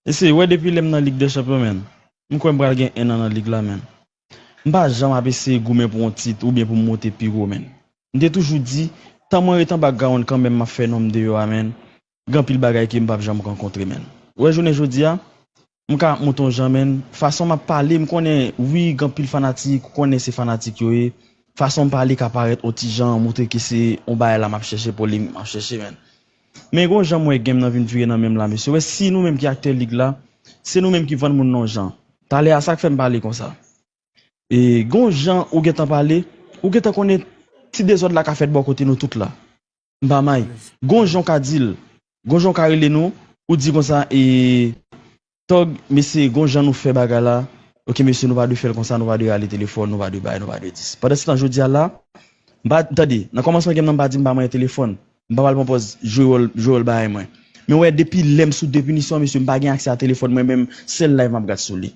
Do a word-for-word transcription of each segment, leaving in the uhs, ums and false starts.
Mesye, wè depi lè m nan Lig dè Chanpyon, menn, m kwè m pral gen en an nan lig la, menn. M pa janm ap eseye goumen pou yon tit oubyen pou m monte pi wo, menn. M te toujou di, tan mwen ret anba gawonn kanmenm m ap fè non m deyò a, menn. Gen anpil bagay ke m p ap janm rankontre, menn. Ou wè jounen jodi a, m ka ap monte yon jan, menn. Fason m ap pale, m konnen, wi, gen anpil fanatik, ou konnen se fanatik yo ye. Fason m pale ka parèt yon ti jan, montre ke se yon bagay la m ap chèche, polemik m ap chèche, menn. Men gen yon jan m wè game nan vin vire nan men m la, mesye. Wè, si nou menm ki aktè lig la, se nou menm ki vann moun nan yon jan. Talè a, sa k fè m pale konsa. E gen yon jan ou gentan pale, ou gentan konnen ti dezòd la ka fèt bò kote nou tout la. M pa may. Gen yon jan w ka di l, gen yon jan w ka rele nou, ou di konsa, e, Tòg, mesye, gen yon jan nou fè bagay la. Ok, mesye, nou pa dwe fè l konsa, nou pa dwe rale telefòn, nou pa dwe bay, nou pa dwe dis. Pandan se tan, jodi a la, m pa, tande, nan kòmansman game nan, m pa di m pa manyen telefòn. M pa pral pran pòz jwe wòl, jwe wòl bagay mwen. Men w wè, depi lè m sou de pinisyon, mesye, m pa gen aksè a telefòn mwen menm, sèl live m ap gad sou li.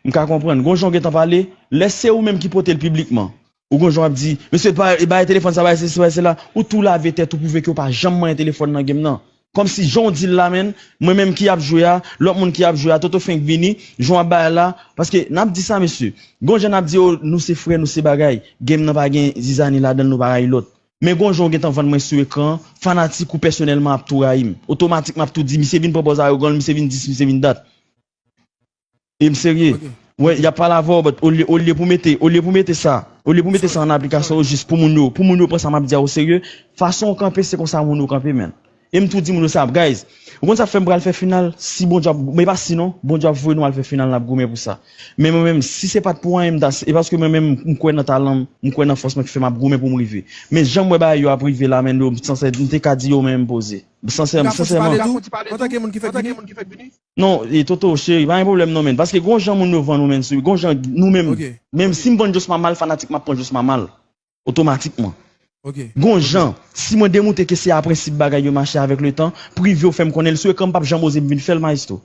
M ka konprann. Gen yon jan w gentan pale, lè se ou menm ki pote l piblikman. Ou gen yon jan w ap di, mesye, pa, e bay telefòn sa, bay sesi, bay sela. Ou tou lave tèt ou, pwouve ke w pa janm manyen telefòn nan game nan. Kòmsi jan w di l la, menn, mwen menm ki ap jwe a, lòt moun ki ap jwe a, Toto fenk vini, jan w ap bay la. Paske n ap di sa, mesye. Gen yon jan n ap di, o, nou se frè, nou se bagay. Game nan pa gen zizani ladan l, nou pa rayi lòt. Men gen yon jan w gentan vann mwen sou ekran, fanatik ou pèsonèlman ap tou rayi m. Otomatikman ap tou di, misye vin pran pòz awogan l, misye vin dis, misye vin dat. E m serye. Wè, y ap pale avè w, but olye, olye pou mete, olye pou mete sa, olye pou mete sa an aplikasyon yo jis pou moun yo, pou moun yo pran sa m ap di a o serye, fason w kanpe, se konsa moun yo kanpe, menn. E m tou di moun yo sa, guys, ou konn sa k fè m pral fè final, si Bondye ap, men pa si non, Bondye ap voye nou al fè final, n ap goumen pou sa. Men mwen menm, si se pa t pou anyen, m ta, e paske mwen menm, m kwè nan talan m, m kwè nan fòs mwen ki fè m ap goumen pou m rive. Men jan m wè bagay yo ap rive la, menn, yo, m sansè, m te ka di yo, men m poze. Sansè, sansèman. Antanke moun ki fèk vini? Non, e Toto, cheri, pa gen pwoblèm non, menn. Paske gon jan moun yo vann ou, menn, sou, gon jan nou menm, menm si m vann Josma mal, fanatik m ap pran Josma mal. Otomatikman. Gon jan, si mwen demoute ke se a prensip bagay yo mache avèk letan, prive w fè m konnen l sou ekran, m p ap janm oze m vin fè l, maestro.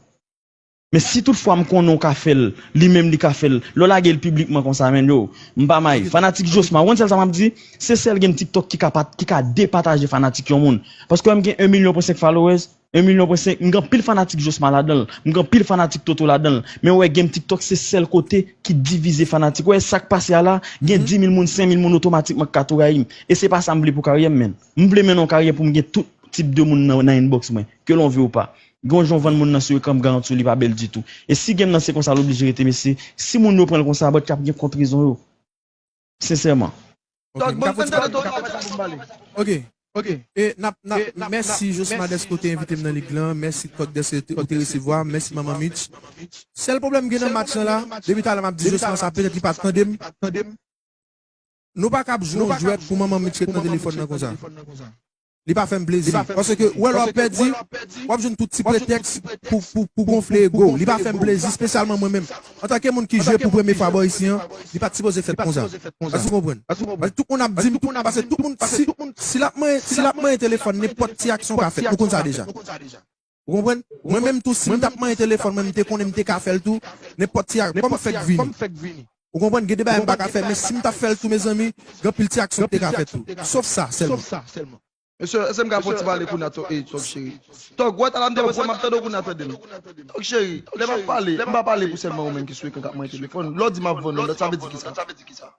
Men si toutfwa m konnen w ka fè l, li menm li ka fè l, lè w lage l piblikman konsa, menn, yo, m pa may. Fanatik Josma, w konn sèl sa m ap di? Se sèl game TikTok ki ka pat-, ki ka depataje fanatik yon moun. Paske wè m gen en milyon pwen senk followers, en milyon pwen senk, m gen anpil fanatik Josma ladan l, m gen anpil fanatik Toto ladan l. Men w wè game TikTok se sèl kote ki divize fanatik. W wè sa k pase a la, gen dis mil moun, senk mil moun otomatikman k ka tou rayi m. E se pa sa m vle pou karyè m, menn. M vle mennen yon karyè pou m gen tout tip de moun nan, nan inbox mwen, ke l on vle ou pa. Gen yon jan w vann moun nan sou ekran, m garanti w li pa bèl ditou. E si game nan se konsa l oblije rete, mesye, si moun yo pran l konsa, but k ap gen kont rezon yo. Sensèman. Tòg, ban m fè m tande Tòg. Ok. E n ap, n ap, mèsi Josma dèske w te envite m nan lig lan. Mèsi Tòg dèske ou te resevwa m. Mèsi Manman Mitch. Sèl pwoblèm m gen nan match lan la, depi talè m ap di Josma sa, petèt li pa t tande m. Nou pa kab jwe yon jwèt pou Manman Mitch ret nan telefòn nan konsa. Li pa fè m plezi. Paske wè lè w ap pèdi, w ap jwenn tout ti pretèks pou, pou, pou gonfle ego w. Li pa fè m plezi, espesyalman mwen menm. Antanke moun ki jwe pou premye fwa bò isi an, li pa t sipoze fèt konsa. Èske w konprann? Paske tout moun ap di m, tout, paske tout moun, si, si l ap manyen, si l ap manyen telefòn, nenpòt ti aksyon ka fèt. Nou konn sa deja. Ou konprann? Mwen menm tou, si m t ap manyen telefòn mwen, m te konnen m te ka fè l tou, nenpòt ti ak, kòm m fèk vini. Ou konprann? Gen de bagay m pa ka fè, men si m t ap fè l tou, mezanmi, gen anpil ti aksyon ki te ka fèt tou. Sof sa sèlman. Mesye, èske m ka fè yon ti pale kounye a, Tòg, e, Tòg cheri? Tòg, ou wè talè m te panse m ap tande w kounye a, tande m. Tòg cheri, lè m ap pale, m pa pale pou sèlman ou menm ki sou ekran k ap manyen telefòn. Lè w di m ap vann ou, sa vle di kisa?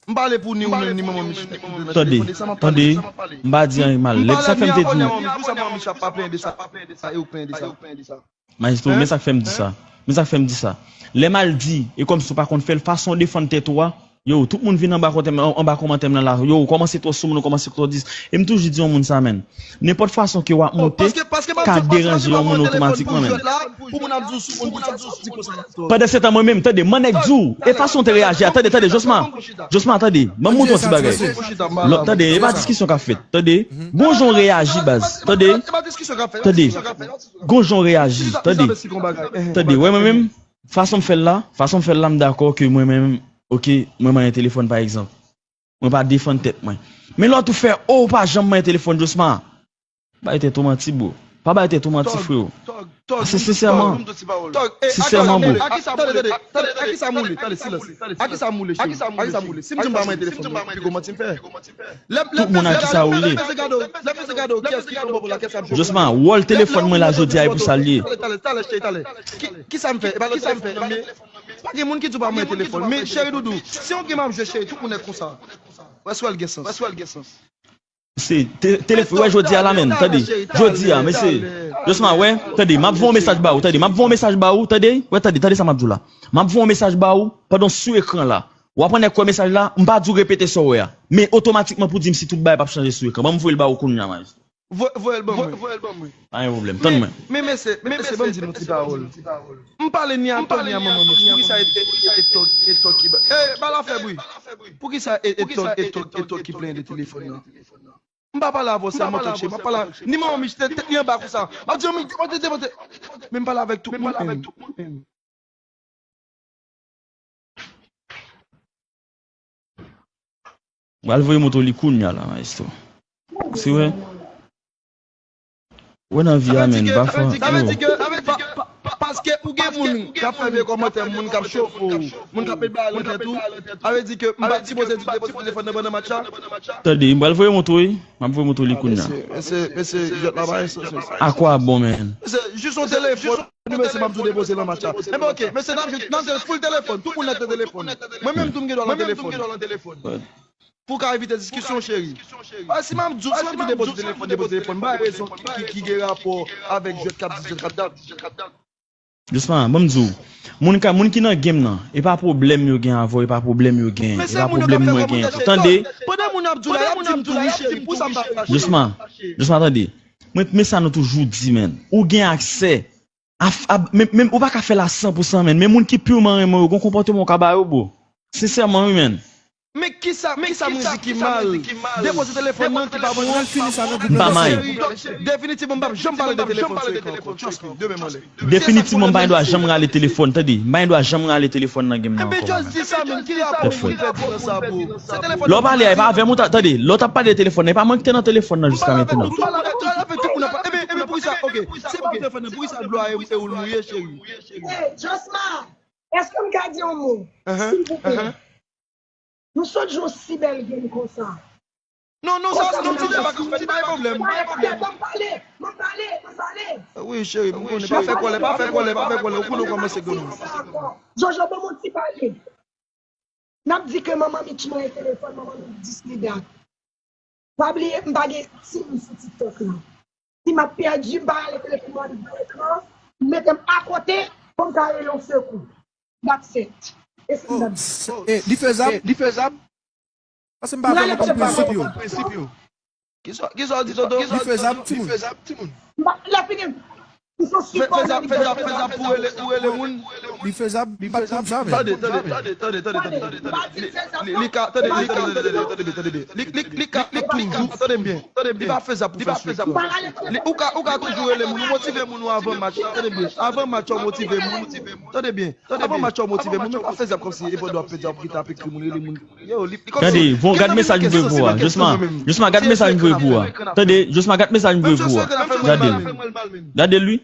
M pale pou ni ou menm, ni Manman Mich ki te nan telefòn, e sa m ap pale. Tande, m pa di anyen mal. Lè sa fè m te di w. Pou sa Manman Mich ap pa plenyen de sa, e ou k plenyen de sa. Maestro, men sa k fè m di sa. Men sa k fè m di sa. Lè m al di, e kòmsi w pa konn fè l, fason w defann tèt ou a, yo, tout moun vin anba kòmantè m, anba kòmantè m nan la, yo, ou kòmanse twò sou moun, ou kòmanse twò dis. E m toujou di yon moun sa, menn. Nenpòt fason ke w ap monte, ka deranje yon moun otomatikman, menn. Pandan se tan, mwen menm, tande, m annèk di w, e fason w te reyaji a, tande, tande, Josma, Josma, tande, ban m montre w ti bagay. Lòt, tande, e pa diskisyon k ap fèt, tande, gon jan w reyaji, baz, tande, tande, gon jan w reyaji, tande, tande, wè mwen menm, fason m fè l la, fason m fè l la, m dakò ke mwen menm, oke, mwen manyen telefòn, pa egzanp. Mwen pa defann tèt mwen. Men lòt ou fè, o, ou pa janm manyen telefòn, Josma. Bay tèt ou manti, bro. Pa bay tèt ou manti, freo. Se sensèman. Sensèman, bro. Akisa m oule? Tande, tande, akisa m oule? Tande, silans. Akisa m oule, cheri? Akisa m oule? Si m di m pa manyen telefòn mwen, pi gwo manti m fè. Tout moun akisa oule. Lè m peze gade w, kiyès ki anba w la, kiyès ap jwe? Josma, wòl telefòn mwen la jodi a e pou sa l ye. Talè, talè, talè, cheri, talè. Kisa m fè? E pa nan telefòn nan m ye. Pa gen moun ki di w pa manyen telefòn. Men, cheri doudou, si yon game ap jwe, cheri, tout moun nèt konsa. Wè si w wè l gen sans. Se te- telefòn, wè, jodi a la menm, tande. Jodi a, mesye. Josma, wè, tande, m ap voye yon mesaj ba ou, tande, m ap voye yon mesaj ba ou, tande, wè, tande, tande sa m ap di w la. M ap voye yon mesaj ba ou pandan w sou ekran la. W ap wè nèg kwè mesaj la, m pa di w repete sa w wè a. Men otomatikman pou di m si tout bagay p ap chanje sou ekran. Ban m voye l ba ou kounye a, maestro. Voye l ban mwen. Pa gen pwoblèm, tann mwen. Men mesye, men mesye, ban m di nou ti pawòl. M pale ni a tò ni a manman Mich. Poukisa e tò ki ba. E, ba l afè bri. Poukisa e tò ki plenyen de telefòn nan? M pa pale avè w sèlman, Tòg cheri. M ap pale a ni manman Mich, tèt li anba konsa. M ap di, "Manmi, depoze, depoze." Men m pale avèk tout moun menm. M pral voye moto li kounye a la, maestro. Si wè. Wè nan vi a, menm, pafwa. Sa vle di ke, sa vle di ke, pa- pa- pa- paske ou gen moun k ap fè vye kòmantè, moun k ap chofe w, moun k ap met bagay nan tèt ou, sa vle di ke m pa t sipoze di w depoze telefòn nan pandan match la? Tande, m pral voye moto, wi. M ap voye moto li kounye a. Mesye, mesye, mesye, jwèt la pa gen sans, mesye. A kwa bon, man? Mesye, jis yon telefòn, mesye, m ap di w depoze nan match la. Enben, oke, mesye, n ap jwe, n ap jwe full telefòn, tout moun nèt nan telefòn. Mwen menm tou, m gen dwa nan telefòn. Pou ka evite diskisyon, cheri. A, si m ap di w, si m ap di w depoze telefòn, depoze telefòn, m bay rezon ki, ki, ki gen rapò avèk jwèt k ap di, jwèt k ap dat. Josma, ban m di w, moun ka, moun ki nan game nan, e pa pwoblèm yo gen avè w, e pa pwoblèm yo gen, e pa pwoblèm mwen gen. Tande. Pandan moun ap di w la, y ap di m tou, wi, cheri, pou sa m pa fache. Josma, Josma, tande. Mwen, men sa nou toujou di, man. Ou gen aksè. A, a, men, men, ou pa ka fè l a san pou san, man. Men moun ki pirman renmen w yo, gon konpòteman w ka ba yo, bro. Sensèman, wi, man. Men kisa, men kisa mwen di ki mal? Depoze telefòn nan ki pa bon an. M pa may. Definitivman, m p ap janm pale de telefòn sou ekran ankò. Trust me, demen m anlè. Definitivman, m pa gen dwa janm rale telefòn, tande. M pa gen dwa janm rale telefòn nan game nan ankò, man. Enben, just di sa, men ki rapò moun fè di nan sa, bro? Se telefòn nan. Lè w pale a, e pa avè m ou ta, tande, lè w t ap pale de telefòn nan, e pa mwen ki te nan telefòn nan jiska mentnan. Ou pale avèk, ou pale avèk tout moun ap pale. Enben, enben, poukisa, oke, se pa telefòn nan, poukisa glwa e, e ou l mouye, cheri? Hey, Josma, èske m ka di yon mo? Silvouplè. Nou sot jwe yon si bèl game konsa. Non, non, sa, non, ti pa, ti pa gen pwoblèm. Ban m pale, ban m pale, ban m pale. Wi, cheri, m konnen. Pa fè kòlè, pa fè kòlè, pa fè kòlè. Ou konnen w kòmanse granmoun. Jojo, ban m yon ti pale. N ap di ke manman Mitch manyen telefòn, manman Mitch dis li dat. Pa bliye, m pa gen team sou TikTok la. Si m ap pèdi, m pa rale telefòn mwen andedan ekran, m mete m akote pou m ka rele yon sekou. That's it. E se sa m ap di. E, li fezab? Li fezab? Paske m pa vle konprann prensip yo. Kisa, kisa w di, tonton? Li fezab, timoun. M pa, lè fini, m sou sipò. Fezab, fezab, fezab pou rele, pou rele moun. Li fezab, m pa t konn sa, men. Tande, tande, tande, tande, tande, tande. Li, li, li ka, tande, tande, tande, tande, tande, tande. Li, li, li ka, li toujou, tande m byen, tande m byen. Li pa fezab pou fè sou ekran. Li, ou ka, ou ka toujou rele moun, ou motive moun ou avan match, tande m byen. Avan match, ou motive moun, tande m byen. Avan match, ou motive moun, men pa fezab kòmsi e pandan w ap pèdi, w ap kite ap ekri moun, rele moun. Yo, li, li kòmsi. Tande, bon, gad mesaj m voye pou ou a. Josma, Josma, gad mesaj m voye pou ou a. Tande, Josma, gad mesaj m voye pou ou a. Gade l. Gade l, wi.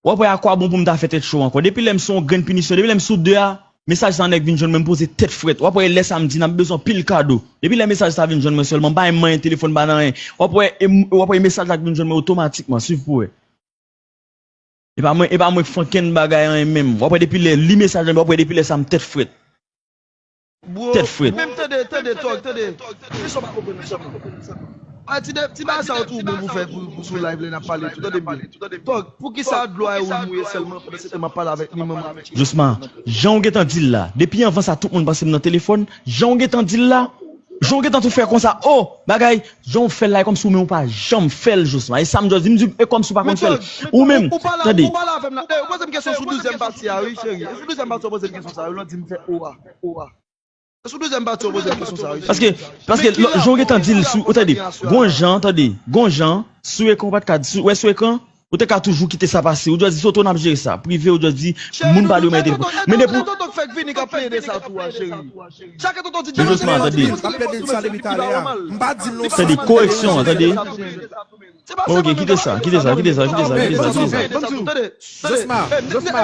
W ap wè a kwa bon pou m ta fè tèt cho ankò. Depi lè m sou yon grenn pinisyon, depi lè m sou de a, mesaj sa nèg vin jwenn mwen, m poze tèt frèt. W ap wè lè sa m di n ap bezwen anpil kado. Depi lè mesaj sa vin jwenn mwen sèlman, m pa menm manyen telefòn, pa nan anyen. W ap wè, e m, w ap wè mesaj la k vin jwenn mwen otomatikman, swiv pou wè. E pa mwen, e pa mwen k fankenn bagay anyen menm. W ap wè depi lè li mesaj la, w ap wè depi lè sa m tèt frèt. Tèt frèt. Menm tande, tande, Tòg, tande. Kisa w pa konprann nan sa? A, ti de, ti bagay sa yo tou bon pou fè pou, pou sou live lè n ap pale tou, tande m byen. Tòg, poukisa dlo a ou mouye sèlman pandan se tan m ap pale avèk li, manman? Josma, jan w gentan di l la, depi anvan sa tout moun panse m nan telefòn, jan w gentan di l la, jan w gentan tou fè konsa, o, bagay, jan w fè l la, e kòmsi w menm ou pa janm fè l, Josma. E sa m just di, m di, e kòmsi w pa konn fè l. Ou menm, tande. Ou pale avè m la. E, ou poze m kesyon sou douzyèm pati a, wi, cheri. E sou douzyèm pati a, ou poze m kesyon sa, wi, lè w di m fè o a, o a. E sou douzyèm pati a, ou poze m kesyon sa, wi, cheri. Paske, paske, jan w gentan di l sou, ou tande, gon jan, tande, gon jan, sou ekran, ou pa t ka di, sou, wè sou ekran, Ou te ka toujou kite sa pase. Ou just di, "Toto, n ap jere sa." Prive, ou just di, "Moun pa dwe mande telefòn." Men depi. Tonton k fèk vini k ap plede sa tou a, cheri. Chak tonton di, "Josma, tande." Ap plede sa depi talè a. M pa di l non. Tande, koreksyon an, tande. Ok, kite sa, kite sa, kite sa, kite sa, kite sa, kite sa. Josma, Josma.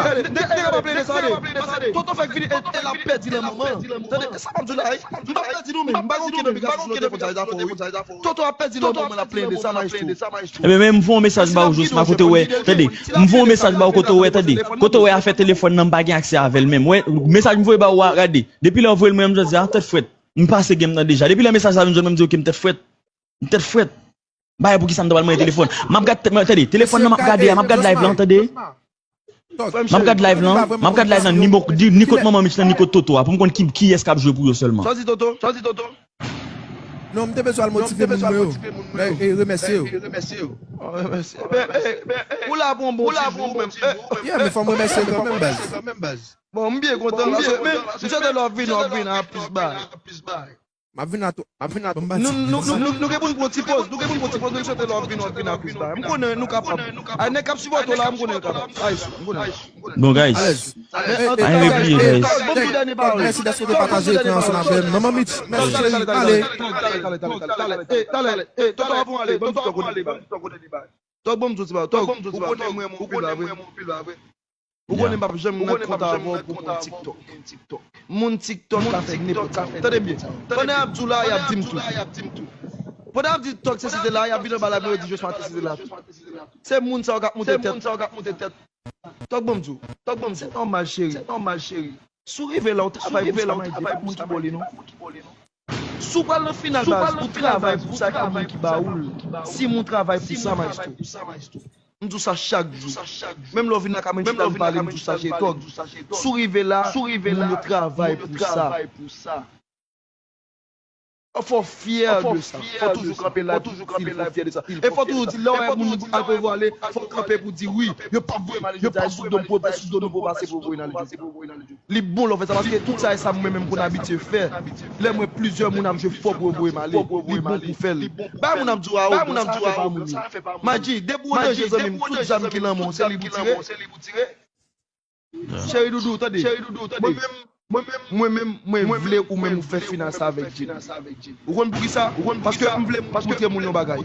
Tonton fèk vini e l ap pèdi nan moman. Tande, sa m ap di w la, m pa pèdi nou menm, m pa gen okenn obligasyon sou telefòn sa, sa fò wi. Tonton ap pèdi nan moman, l ap plede sa, maestro. Ebyen, men m voye yon mesaj ba ou, Josma, kote w wè, tande, m voye yon mesaj ba ou, kote w wè, tande, kote w wè afè telefòn nan, m pa gen aksè avè l menm. Wè, mesaj m voye ba ou a, gade, depi lè w voye l, mwen, m just di, "Ah, tèt frèt, m pase game nan deja." Depi lè mesaj sa vin jwenn mwen, m di, "Ok, m tèt frèt, m tèt frèt." Bagay pou ki sa m ta pral mande telefòn. M ap gad, tande, telefòn nan m ap gade a, m ap gad live lan, tande. M ap gad live lan, m ap gad live lan, ni, mo- di- ni kot manman Mitch lan, ni kot Toto a, pou m konn ki, kiyès k ap jwe pou yo sèlman. Sa w di, Toto? Sa w di, Toto? Non, m te bezwen al motive moun mwen yo. E, e remèsye yo. Oh, remèsye. Ebyen, e, e, ou la pou yon bon ti jou, ou menm. Yeah, men fò m remèsye yo kanmenm, baz. Bon, m byen kontan, paske, men, m swete lè w ap vini, w ap vini a plis bagay. M ap vin a tou. M ap vin a tou. Nou, nou, nou, nou, nou gen pou n pran ti poz, nou gen pou n pran ti poz, men m swete lè w ap vin, w ap vin a plis bagay. M konnen nou kapab. Ay, nèg k ap sipòte w la, m konnen nou kapab. Ay, m konnen. Bon, guys. Alèz. Men, an tou ka, guys, ban m di w dènye pawòl. Mèsi dèske w te pataje ekran ansanm avè m. Manman Mitch, mèsi cheri. Ale. Talè, talè, talè, talè, talè. Talè, talè. Ey, talè, ey, Toto, avan w ale, ban m di w kote li bay. Tòg, ban m di w ti bagay. Tòg, ou konnen m renmen w anpil la vre. Ou konnen m p ap janm nan kont avè w pou moun TikTok. Moun TikTok ka fè nenpòt sa. Tande m byen. Pandan y ap di w la, y ap di m tou. Pandan y ap di Tòg se site la, y ap vin anba la, yo di Josma te site la tou. Se moun sa yo k ap moute tèt. Tòg, ban m di w. Tòg, ban m di w. Se nòmal, cheri. Se nòmal, cheri. Si w rive la, w travay pou sa, m ap di, pa moun ki ba w li, non. Si w pral nan final, baz, ou travay pou sa, ki moun ki ba ou l. Si moun travay pou sa, maestro. M di w sa chak jou. Menm lè w vin nan ka mwen chita m pale, m di w sa, cheri Tòg. Si w rive la, moun yo travay pou sa. Fò w fyè de sa. Fò w toujou kanpe la, fò w fyè de sa. E fò w toujou di, lè w wè moun al pou vwale, fò w kanpe pou di wi, yo p ap voye m ale jodi a, e sou do m pou, e sou do nou pou pase pou voye n ale jodi a. Li bon lè w fè sa, paske tout sa e sa mwen menm konn abitye fè. Lè m wè plizyè moun ap jwe fò pou yo voye m ale, li bon pou fè l. Bay moun ap di w a, o, sa fè pa moun yo. Maji, depi w an danje, zanmi m, tout zam ki nan men w, se li pou tire. Cheri doudou, tande. Mwen menm, mwen menm, mwen vle ou menm ou fè final sa avèk Jimmy. Ou konn poukisa? Paske m vle moutre moun yon bagay.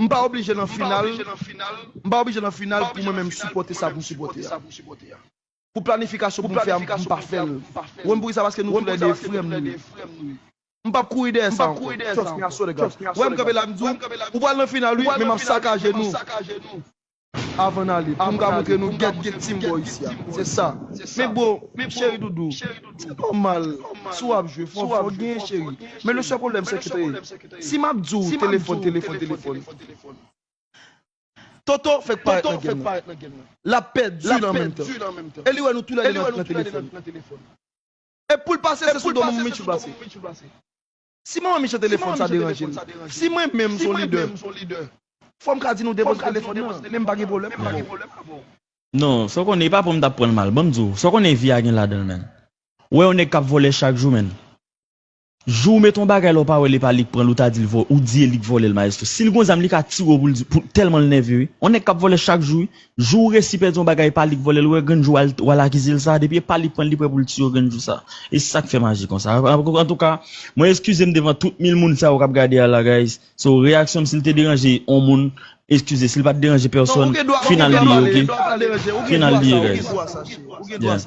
M pa oblije nan final, m pa oblije nan final pou mwen menm sipòte sa pou m sipòte a. Pou planifikasyon pou m fè a, m pa fè l. Ou konn poukisa? Paske nou toulède frè m nou ye. M p ap kouri dèyè sa ankò. Trust me, I swear to God. Wè m kanpe la, m di w, ou pral nan final wi, men m ap sakaje nou. Avan n ale, pou m ka montre nou gèt gen team boy isi a. Se sa. Men bro, cheri doudou, se nòmal. Si w ap jwe, fò, fò w genyen cheri. Men le sèl pwoblèm se ke, si m ap di w telefòn, telefòn, telefòn, Toto fèk parèt nan game nan. L ap pèdi l an menm tan. E li wè nou toulède nan, nan telefòn. E pou l pase, se sou do manman Mitch pou l pase. Si manman Mitch nan telefòn, sa deranje l. Si mwen menm, m se yon lidè, fò m ka di nou depoze telefòn nan, men m pa gen pwoblèm avè w. Non, sa w konnen, e pa pou m t ap pran l mal. Ban m di w, sa w konnen vi a gen ladan l, menn. Ou wè yon nèg k ap vòlè chak jou, menn. Jou w mete yon bagay la, ou pa wè l, e pa li k pran l, ou ta di l vò-, ou di e li k vòlè l, maestro. Si l gon zam, li ka tire w pou l di, pou, tèlman l nève, wi. Yon nèg k ap vòlè chak jou, wi. Jou w resi pèdi yon bagay, e pa li k vòlè l, ou wè grenn jou w al, w al akize l sa, depi e pa li k pran l, li prè pou l tire w grenn jou sa. E sa k fè maji konsa. An, antouka, mwen eskize m devan tout mil moun sa yo k ap gade a la, guys. So, reyaksyon m, si l te deranje yon moun, eskize, si l pa t deranje pèsonn, final li ye, oke? Final li ye, guys. Yeah.